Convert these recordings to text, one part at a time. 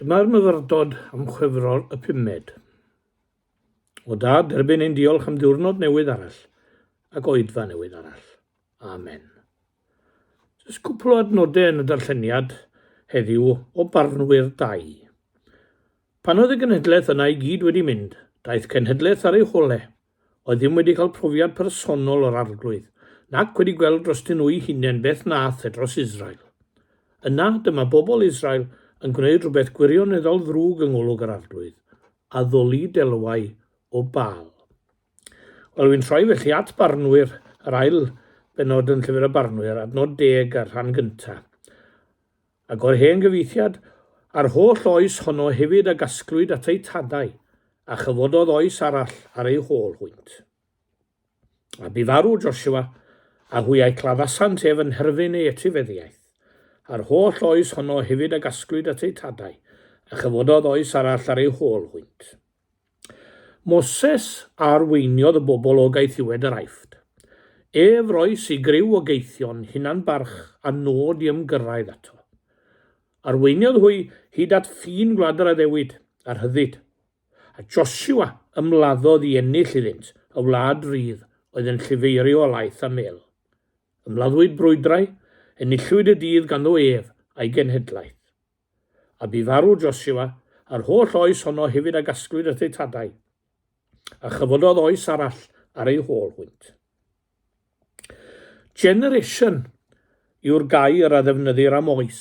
Dyma'r myfyrdod am Chwefror y pumed. O Dad, derbyn ein diolch am ddiwrnod newydd arall ac oedfa newydd arall. Amen. Jyst cwpl o adnodau yn y darlleniad heddiw o Barnwyr 2. Pan oedd y genhedlaeth yna i gyd wedi mynd, daeth cenhedlaeth ar ei hole, oedd ddim wedi cael profiad personol o'r Arglwydd, nac wedi gweld drostyn nhw'u hunain beth nath e dros Israel. Yna, dyma bobl Israel yn gwneud rhywbeth gwirioneddol ddrwg yng ngolwg yr Arglwydd, addoli delwau o Baal. Wel, wy'n troi felly at Barnwyr, yr ail bennod yn Llyfr y Barnwyr, adnod deg a'r rhan gyntaf. Ac o'r hen gyfieithiad, A'r holl oes honno hefyd a gasglwyd at eu tadau, a chyfododd oes arall ar eu hôl hwynt. A bu farw Josua, a hwy a'i claddasant ef yn nherfyn ei etifeddiaeth. A'r holl oes honno hefyd a gasglwyd at eu tadau, a chyfododd oes arall ar eu hôl hwynt. Moses a arweiniodd y bobl o gaethiwed yr Aifft. Ef roes i griw o gaethion hunan-barch a nod i ymgyrraedd ato. Arweiniodd hwy hyd at ffin gwlad yr addewid a rhyddid. A Josua ymladdodd i ennill iddynt y wlad rydd oedd yn llifeirio o laeth a mel. Ymladdwyd brwydrau, enillwyd y dydd ganddo ef a'i genhedlaeth. A bu farw Josua, a'r holl oes honno hefyd a gasglwyd at eu tadau, a chyfododd oes arall ar eu hôl hwynt. Generation yw'r gair a ddefnyddir am oes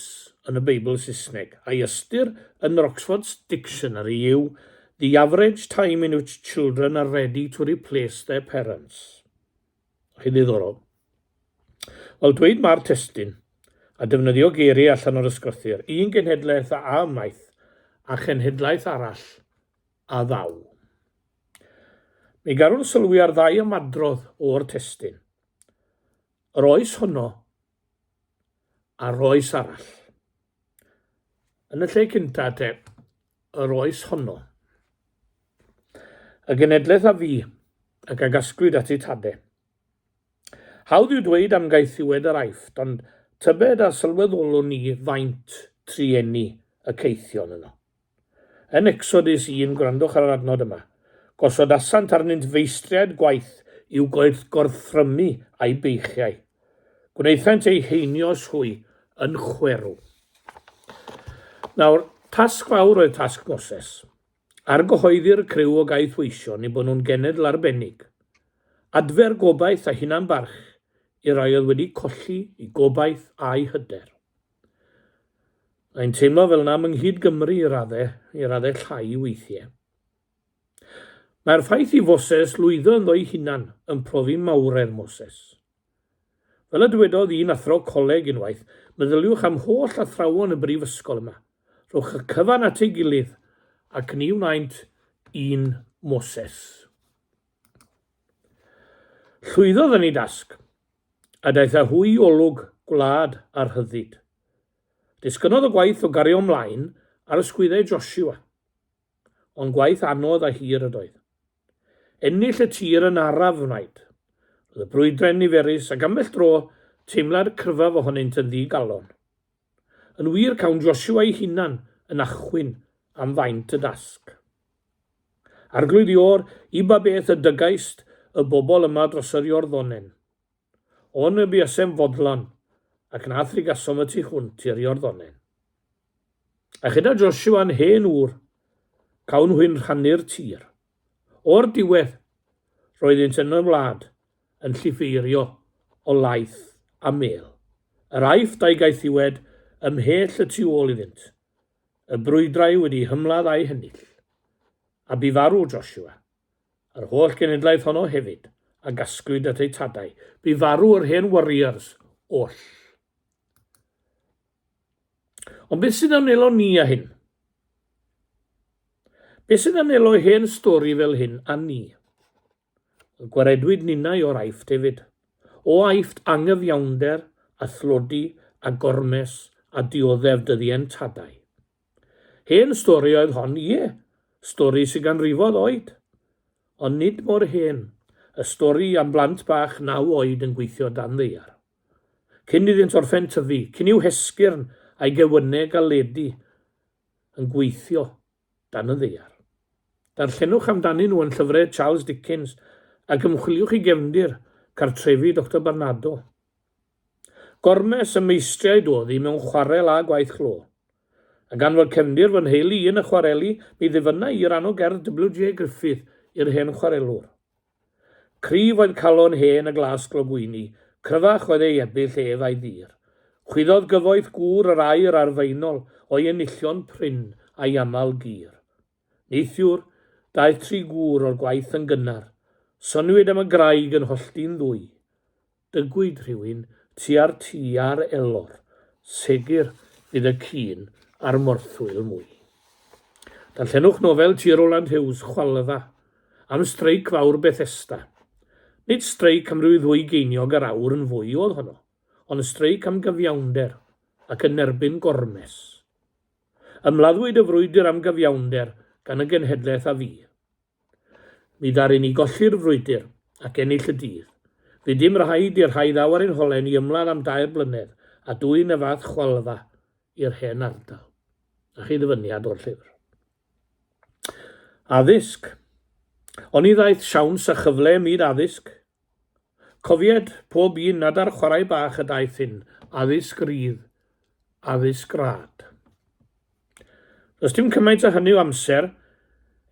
yn y Beibl Saesneg, a'i ystyr yn yr Oxford Dictionary yw the average time in which children are ready to replace their parents. Chi'n ddiddorol. Wel, dweud mae'r testun, a defnyddio geiriau allan o'r ysgrythur, un genhedlaeth a a ymaith, a chenhedlaeth arall a ddaw. Mi garwn sylwi ar ddau ymadrodd o'r testun. Yr oes honno a'r oes arall. Yn y lle cynta, te, yr oes honno. Y genedlaeth a fu, ac a gasglwyd at eu tade. Hawdd yw dweud am gaethiwed yr Aifft, ond tybed a sylweddolwn ni faint trueni y caethion yno. Yn Exodus 1, gwrandwch ar yr adnod yma, gosodasant arnynt feistriaid gwaith i'w gorthrymu a'u beichiau. Gwnaethant eu heinioes hwy yn chwerw. Nawr, tasg fawr oedd tasg Moses. Argyhoeddi'r criw o gaethweision eu bod nhw'n genedl arbennig. Adfer gobaith a hunan-barch i rai oedd wedi colli eu gobaith a'u hyder. Mae'n teimlo fel 'na am yng nghyd-Gymru i raddau, i raddau llai weithiau. Mae'r ffaith i Foses lwyddo ynddo'i hunan yn profi mawredd Moses. Fel y dywedodd un athro coleg unwaith, meddyliwch am holl athrawon y brifysgol yma. Rhowch y cyfan at ei gilydd, ac ni wnaent un Moses. Llwyddodd yn ei dasg, a daeth â hwy i olwg gwlad a rhyddid. Disgynnodd y gwaith o gario ymlaen ar ysgwyddau Joshua. Ond gwaith anodd a hir ydoedd. Ennill y tir yn araf wnaed. Roedd y brwydrau'n niferus ac ambell dro teimlai'r cryfaf ohonynt yn ddi-galon. Yn wir cawn Joshua ei hunan yn achwyn am faint y dasg. Arglwydd Iôr, i ba beth y dygaist y bobl yma dros yr Iorddonen? On y buasem fodlon, ac na thrigasom y tu hwnt i'r Iorddonen. A chyda Joshua'n hen ŵr, cawn hwy'n rhannu'r tir. O'r diwedd, roeddynt yn y wlad yn llifeirio o laeth a mêl. Yr Aifft a'i gaethiwed ymhell y tu ôl iddynt, y brwydrau wedi hymladd a'u hennill. A bu farw Joshua. Yr holl genedlaeth honno hefyd a gasglwyd at eu tadau. Bu farw yr hen warriors oll. Ond beth sydd am wnelo ni â hyn? Beth sydd am wnelo hen stori fel hyn â ni? Gwaredwyd ninnau o'r Aifft hefyd. O Aifft angyfiawnder a thlodi a gormes a dioddef dyddie'n tadau. Hen stori oedd hon, ie, stori sy ganrifoedd oed. Ond nid mor hen, y stori am blant bach naw oed yn gweithio dan ddaear. Cyn iddynt orffen tyfu, cyn i'w hesgyrn a'i gewynnau galedu. yn gweithio dan y ddaear. Darllenwch amdanyn nhw yn llyfrau Charles Dickens ac ymchwiliwch i gefndir cartrefi Doctor Barnardo. Gormes y meistriaid oedd hi mewn chwarel a gwaith glo. A gan fod cefndir fy nheulu i yn y chwareli, mi ddifynna i ran o gerdd WJ Griffith i'r hen chwarelwr. Cryf oedd calon hen y glas glogwyni, cryfach oedd ei ebyll ef a'i ddur. Chwyddodd gyfoeth gŵr yr aur a'r faenol o'i enillion prin a'i aml gur. Neithiwr, daeth tri gŵr o'r gwaith yn gynnar. Soniwyd am y graig yn hollti'n ddwy. Dygwyd rhywun tua'r tŷ ar elor, segur fydd y cîn a'r morthwyl mwy. Darllenwch nofel T. Rowland Hughes, Chwalfa, am streic fawr Bethesda. Nid streic am ryw ddwy geiniog yr awr yn fwy oedd honno, ond streic am gyfiawnder ac yn erbyn gormes. Ymladdwyd y frwydr am gyfiawnder gan y genhedlaeth a fu. Mi ddaru ni golli'r frwydr ac ennill y dydd. Fu dim rhaid i'r rhai ddaw ar ein holau ni ymladd am dair blynedd a dwyn y fath chwalfa i'r hen ardal. Na chi ddyfyniad o'r llyfr. Addysg. Oni ddaeth siawns a chyfle ym myd addysg? Cofied pob un nad ar chwarae bach y daeth hyn, addysg rydd, addysg rad. Does dim cymaint â hynny o amser,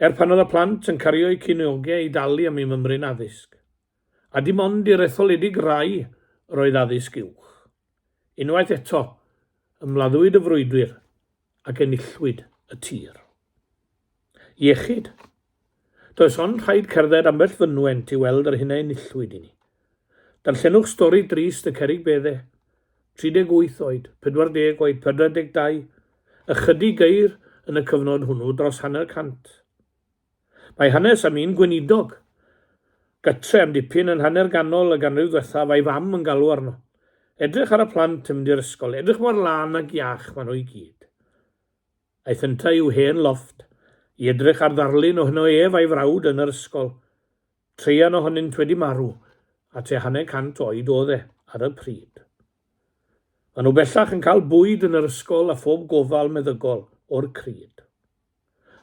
er pan oedd y plant yn cario'u ceiniogau i dalu am eu mymryn addysg. A dim ond i'r etholedig rai yr oedd addysg uwch. Unwaith eto, ymladdwyd y frwydwyr ac enillwyd y tir. Iechyd. Does ond rhaid cerdded ambell fynwent i weld yr hyn a enillwyd i ni. Darllenwch stori drist y cerrig bedde. 38 oed, 40 oed, 42, ychydig geir yn y cyfnod hwnnw dros hanner cant. Mae hanes am un gweinidog. Gytre am dipyn yn hanner ganol y ganrif ddwethaf a'i fam yn galw arno. Edrych ar y plant yn mynd i'r ysgol, edrych mor lân ac iach maen nhw i gyd. Aeth yntau i'w hen lofft i edrych ar ddarlun ohono ef a'i frawd yn yr ysgol. Traean ohonynt wedi marw, a tua hanner cant oed o'dd e ar y pryd. Maen nhw bellach yn cael bwyd yn yr ysgol a phob gofal meddygol o'r cryd.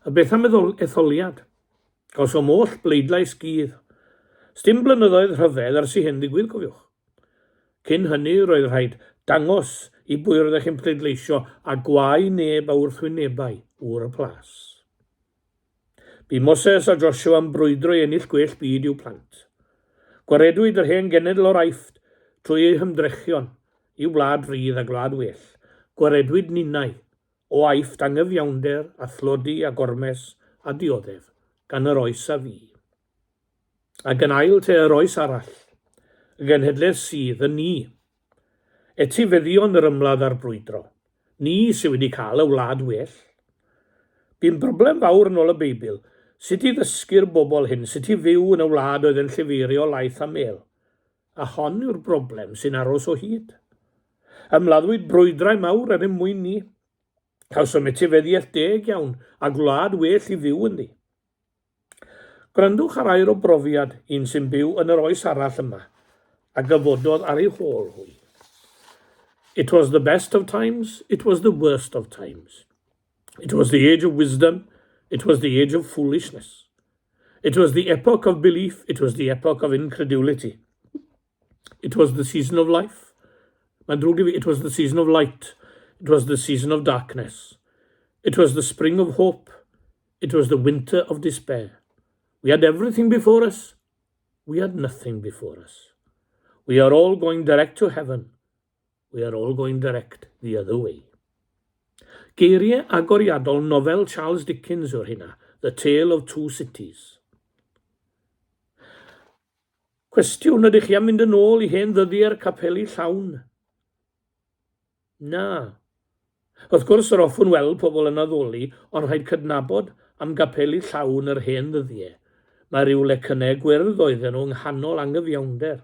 A beth am etholiad? Cawsom oll bleidlais gudd. Sdim blynyddoedd rhyfedd ers i hyn ddigwydd, cofiwch. Cyn hynny, roedd rhaid dangos i bwy roeddech chi'n pleidleisio a gwae neb a wrthwynebai ŵr y plas. Bu Moses a Joshua yn brwydro i ennill gwell byd i'w plant. Gwaredwyd yr hen genedl o'r Aifft trwy eu hymdrechion i wlad rydd a gwlad well. Gwaredwyd ninnau o Aifft anghyfiawnder a thlodi a gormes a dioddef gan yr oes a fu. Ac yn ail te yr oes arall, y genhedlaeth sydd, y ni. Etifeddion yr ymladd a'r brwydro. Ni sydd wedi cael y wlad well. Bu'n broblem fawr yn ôl y Beibl, sut i ddysgu'r bobl hyn sut i fyw yn y wlad oedd yn llifeirio laeth a mêl. A hon yw'r broblem sy'n aros o hyd. Ymladdwyd brwydrau mawr er ein mwyn ni. Cawsom etifeddiaeth deg iawn a gwlad well i fyw ynddi. Gwrandwch ar air o brofiad un sy'n byw yn yr oes arall yma, a gyfododd ar eu hôl hwy. It was the best of times, it was the worst of times. It was the age of wisdom, it was the age of foolishness. It was the epoch of belief, it was the epoch of incredulity. It was the season of life. Mae'n drwg i fi. It was the season of light. It was the season of darkness. It was the spring of hope. It was the winter of despair. We had everything before us. We had nothing before us. We are all going direct to heaven. We are all going direct the other way. Geiriau agoriadol nofel Charles Dickens yw'r hynna, The Tale of Two Cities. Cwestiwn, ydych chi am fynd yn ôl i hen ddyddiau'r capeli llawn? Na. Wrth gwrs, yr hoffwn weld pobl yn addoli, ond rhaid cydnabod am gapeli llawn yr hen ddyddiau, mae rhyw lecynnau gwyrdd oedden nhw yng nghanol anghyfiawnder.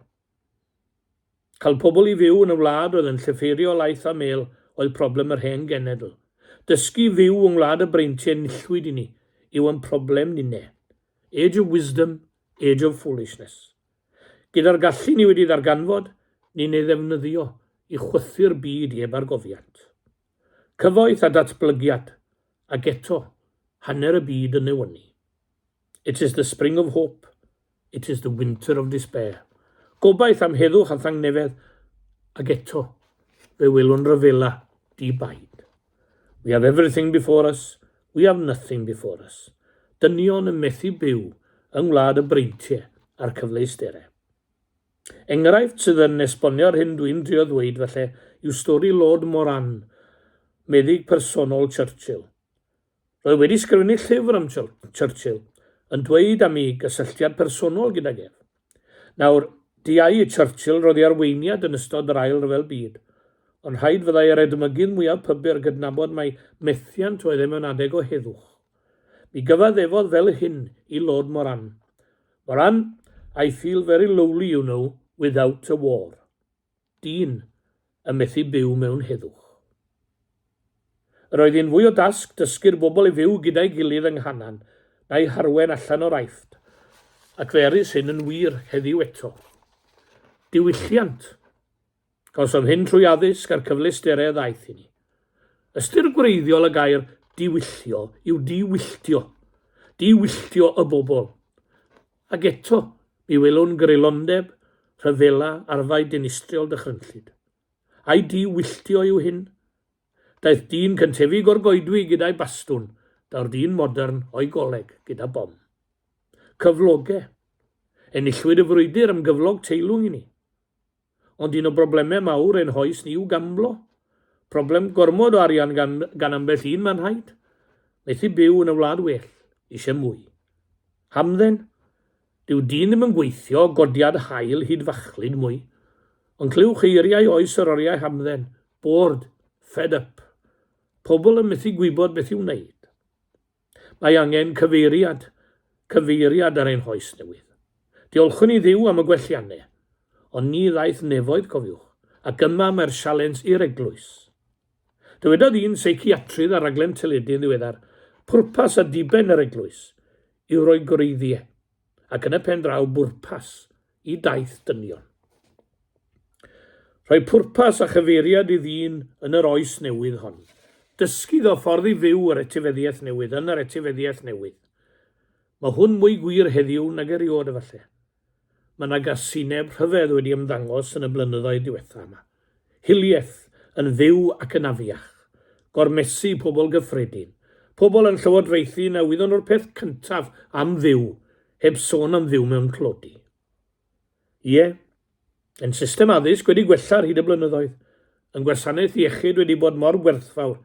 Cael pobl i fyw yn y wlad oedd yn llefeirio laeth a mêl oedd problem yr hen genedl. Dysgu fyw yng ngwlad y breintiau enillwyd i ni yw yn problem ninne. Age of wisdom, Age of Foolishness. Gyda'r gallu ni wedi ddarganfod, ni'n ei ddefnyddio i chwythu'r byd i ebargofiant. Cyfoeth a datblygiad. Ac eto, hanner y byd yn newynu. It is the spring of hope, it is the winter of despair. Gobaith am heddwch a thangnefedd, ac eto, fe welwn ryfela di-baid. We have everything before us, we have nothing before us. Dynion yn methu byw yng ngwlad y breintiau a'r cyfleusterau. Enghraifft sydd yn esbonio'r hyn dwi'n drio ddweud falle yw stori Lord Moran, meddyg personol Churchill. Roedd wedi sgrifennu llyfr am Churchill, yn dweud am ei gysylltiad personol gydag ef. Nawr, diau i Churchill roddi arweiniad yn ystod yr Ail Ryfel Byd, ond rhaid fyddai yr edmygydd mwyaf pybyr gydnabod mai methiant oedd e mewn adeg o heddwch. Mi gyfaddefodd fel hyn i Lord Moran, Moran, I feel very lowly you know, without a war. Dyn yn methu byw mewn heddwch. Yr oedd hi'n fwy o dasg dysgu'r bobl i fyw gyda'i gilydd yng Nghanan na'u harwen allan o'r Aifft, ac fe erys hyn yn wir heddiw eto. Diwylliant. Cawsom hyn trwy addysg a'r cyfleusterau a ddaeth i ni. Ystyr gwreiddiol y gair diwyllio yw di-wylltio. Di-wylltio y bobl. Ac eto, mi welwn greulondeb, rhyfela, arfau dinistriol dychrynllyd. Ai di-wylltio yw hyn? Daeth dyn cyntefig o'r goedwig gyda'i bastwn, daw'r dyn modern o'i goleg gyda bom. Cyfloge. Enillwyd y frwydr am gyflog teilwng i ni. Ond un o broblemau mawr ein hoes ni yw gamblo. Problem gormod o arian gan, gan ambell un, mae'n rhaid. Methu byw yn y wlad well, eisiau mwy. Hamdden? Dyw dyn ddim yn gweithio godiad haul hyd fachlud mwy. Ond clywch eiriau oes yr oriau hamdden, bored, fed up. Pobl yn methu gwybod beth i'w wneud. Mae angen cyfeiriad, cyfeiriad ar ein hoes newydd. Diolchwn i Dduw am y gwelliannau, ond ni ddaeth nefoedd, cofiwch, ac yma mae'r sialens i'r eglwys. Dywedodd un seiciatrydd ar raglen teledu yn ddiweddar, pwrpas a diben yr eglwys yw rhoi gwreiddiau, ac yn y pen draw bwrpas i daith dynion. Rhoi pwrpas a chyfeiriad i ddyn yn yr oes newydd hon. Dysgu iddo ffordd i fyw yr etifeddiaeth newydd, yn yr etifeddiaeth newydd. Mae hwn mwy gwir heddiw nag erioed efallai. Mae yna gasineb rhyfedd wedi ymddangos yn y blynyddoedd diwetha yma. Hiliaeth yn fyw ac yn afiach. Gormesu pobl gyffredin. Pobl yn llywodraethu na wyddon nhw'r peth cyntaf am fyw, heb sôn am fyw mewn tlodi. Ie, ein system addysg wedi gwella ar hyd y blynyddoedd, yn gwasanaeth iechyd wedi bod mor werthfawr,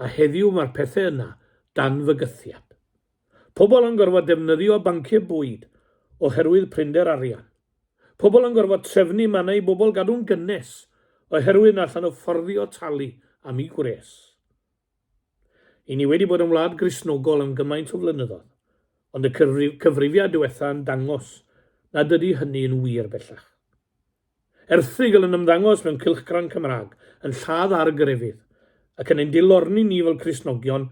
a heddiw mae'r pethau yna dan fygythiad. Pobl yn gorfod defnyddio banciau bwyd oherwydd prinder arian. Pobl yn gorfod trefnu mannau i bobl gadw'n gynnes oherwydd na allan nhw fforddio talu am eu gwres. I ni wedi bod yn wlad Gristnogol am gymaint o flynyddoedd, ond y cyfrifiad diwetha yn dangos nad ydy hynny'n wir bellach. Erthygl yn ymddangos mewn cylchgrawn Cymraeg yn lladd ar grefydd ac yn ein dilorni ni fel Cristnogion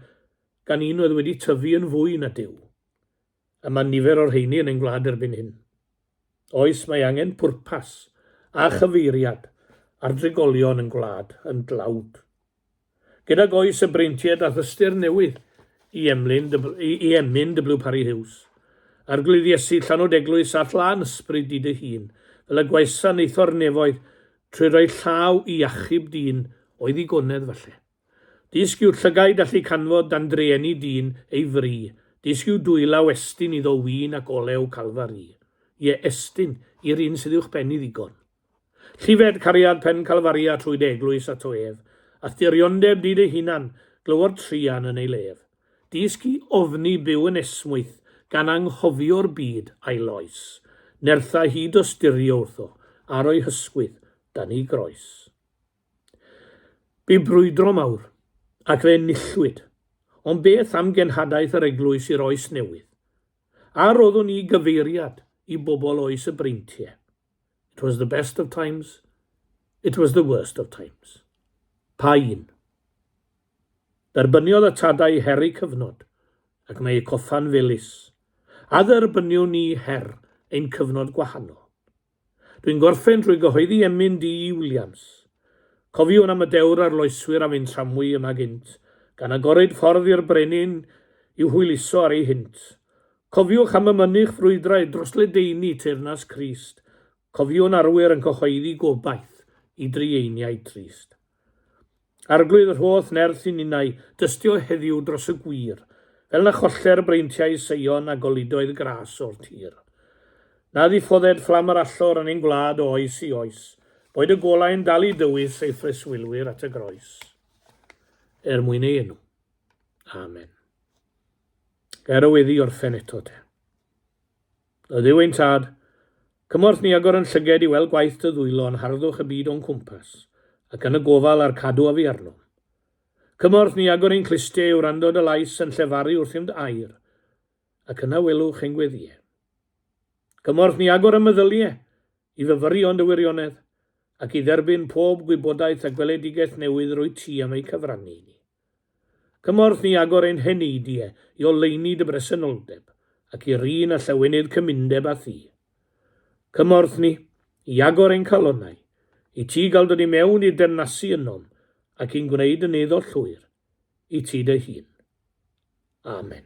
gan un oedd wedi tyfu yn fwy na Duw. A mae nifer o'r rheini yn ein gwlad erbyn hyn. Oes, mae angen pwrpas a chyfeiriad ar drigolion yn gwlad yn dlawd. Gydag oes y breintiau daeth ystyr newydd i Emlyn, i emyn W Parry Hughes. Arglwydd Iesu, llanwd eglwys a'th lân ysbryd di dy hun, fel y gwaesanaetho'r nefoedd trwy roi llaw i achub dyn o'i ddigonedd falle. Dysg i'w llygaid allu canfod dan drueni dyn ei fri, dysg i'w dwylaw estyn iddo win ac olew Calfari. Ie, estyn i'r un sydd uwchben i ddigon. Llifed cariad pen Calfaria trwy dy eglwys ato ef, a'th diriondeb di dy hunan, glywo'r truan yn ei lef. Dysg i ofni byw yn esmwyth gan anghofio'r byd a'i loes. Nertha hi dosturio wrtho ar o'i hysgwydd dan ei groes. Bu brwydro mawr, ac fe enillwyd. Ond beth am genhadaeth yr eglwys i'r oes newydd? A roddwn ni gyfeiriad i bobl oes y breintiau? It was the best of times, it was the worst of times. Pa un? Derbyniodd y tadau her eu cyfnod, ac mae eu coffa'n felys. A dderbyniwn ni her ein cyfnod gwahanol? Dwi'n gorffen drwy gyhoeddi emyn D. E. Williams. Cofiwn am y dewr arloeswyr a fu'n tramwy yma gynt. Gan agoryd ffordd i'r brenin i'w hwyluso ar ei hynt. Cofiwch am y mynych frwydrau dros ledaenu teyrnas Crist. Cofiwn arwyr yn cyhoeddi gobaith i drueiniau trist. Arglwydd yr holl nerth i ninnau dystio heddiw dros y gwir, fel na choller breintiau Seion a goludoedd gras o'r tir. Na ddiffodded fflam yr allor yn ein gwlad o oes i oes, boed y golau'n dal i dywys ei phreswylwyr at y groes. Er mwyn ei enw. Amen. Gair o weddi orffen eto te. O Dduw ein Tad, cymorth ni agor yn llyged i weld gwaith dy ddwylo yn harddwch y byd o'n cwmpas, ac yn y gofal a'r cadw a fu arnom. Cymorth ni agor ein clustiau i wrando dy lais yn llefaru wrthym dy air, ac yna welwch ein gweddïau. Cymorth ni agor y meddyliau i fyfyrio yn dy wirionedd, ac i dderbyn pob gwybodaeth a gweledigaeth newydd rwyt ti am eu cyfrannu i ni. Cymorth ni agor ein heneidie i oleuni dy bresenoldeb, ac i rin a llawenydd cymundeb â thi. Cymorth ni i agor ein calonnau, i ti gael dod i mewn i deyrnasu ynom, ac i'n gwneud yn eiddo llwyr i ti dy hun. Amen.